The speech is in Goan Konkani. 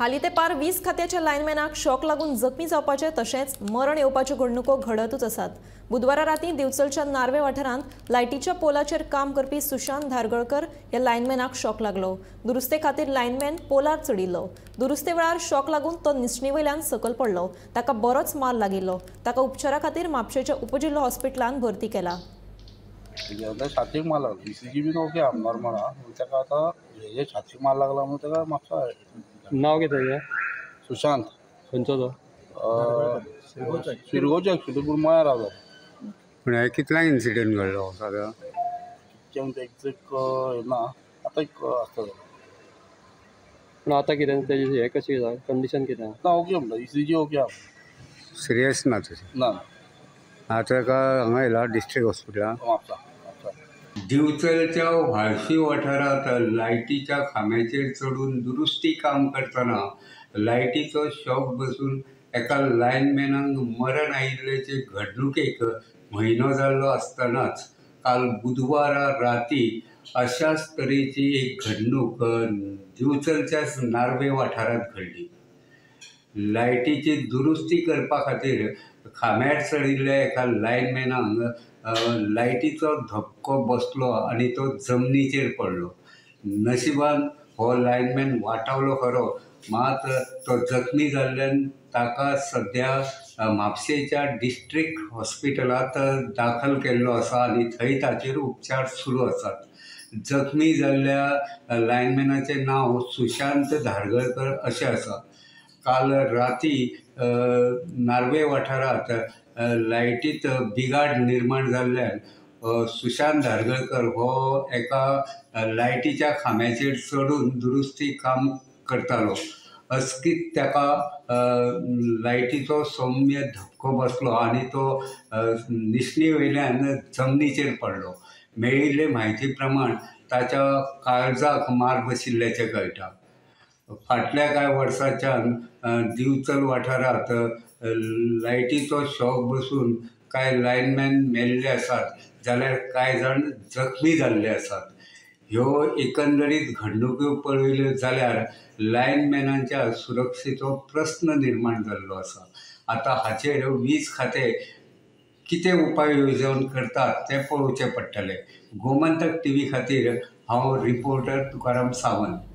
हालीं तेंपार वीज खात्याच्या लायनमॅनाक शॉक लागून जखमी जावपाचे तशेंच मरण येवपाच्यो घडणुको घडतूच आसात. बुधवारा रातीं दिवचलच्या नार्वे वाठारांत लायटीच्या पोलाचेर काम करपी सुशांत धारगळकर ह्या लायनमॅनाक शॉक लागलो. दुरुस्ते खातीर लायनमॅन पोलार चडिल्लो. दुरुस्ते वेळार शॉक लागून तो निसणी वयल्यान सकयल पडलो. ताका बरोच मार लागिल्लो. ताका उपचारा खातीर म्हापशेंच्या उपजिल्हो हॉस्पिटलांत भरती केला. छातीक मार लागलो. ईसीजी बीन ओके नॉर्मल आहा. ताका आतां हे छातीक मार लागला म्हणून ताका म्हापसा. नाव कितें तेजें? सुशांत. खंयचो तो? शिरगोवचे एक्चुली, पूण मळ्या रावलो. पूण हें कितल्यांक इन्सिडंट घडलो सादारण? कितक्यांक म्हणजे एग्जॅक्ट ना, आतां एक आसता. पूण आतां कितें तेजें हें कशें कितें कंडिशन कितें? ना ओके म्हणटा, ईसीजी ओके आहा. सिरियस ना तशें? ना. आतां ताका हांगा येयला डिस्ट्रिक्ट हॉस्पिटलान म्हापसा. दिवचलच्या व्हाळशी वाठारांत लायटीच्या खांब्याचेर चडून दुरुस्ती काम करतना लायटीचो शॉक बसून एका लायनमॅनाक मरण आयिल्ल्याचे घडणुकेक म्हयनो जाल्लो आसतनाच काल बुधवारा राती अशाच तरेची एक घडणूक दिवचलच्याच नार्वे वाठारांत घडली. लायटीची दुरुस्ती करपा खातीर खांब्यार चडिल्ल्या एका लायनमॅनाक लायटीचो धपको बसलो आनी तो जमनीचेर पडलो. नशिबान हो लायनमॅन वाटावलो खरो, मात तो जखमी जाल्ल्यान ताका सद्या म्हापशेच्या डिस्ट्रिक्ट हॉस्पिटलांत दाखल केल्लो आसा आनी थंय ताचेर उपचार सुरू आसात. जखमी जाल्ल्या लायनमॅनाचें नांव सुशांत धारगळकर अशें आसा. काल राती नार्वे वाठारांत लायटीत बिघाड निर्माण जाल्ल्यान सुशांत धारगळकर हो एका लायटीच्या खांब्याचेर चडून दुरुस्ती काम करतालो. अचकीत ताका लायटीचो सौम्य धपको बसलो आनी तो निसणी वयल्यान जमनीचेर पडलो. मेळिल्ले म्हायती प्रमाण ताच्या काळजाक मार बशिल्ल्याचें कळटा. फाटल्या कांय वर्सांच्यान दिवचल वाठारांत लायटीचो शॉक बसून कांय लायनमॅन मेल्ले आसात जाल्यार कांय जाण जखमी जाल्ले आसात. ह्यो एकंदरीत घडणुक्यो पळयल्यो जाल्यार लायनमॅनांच्या सुरक्षेचो प्रस्न निर्माण जाल्लो आसा. आतां हाचेर वीज खातें कितें उपाय येवजण करतात तें पळोवचें पडटलें. गोमंतक टीव्ही खातीर हांव रिपोर्टर तुकाराम सावंत.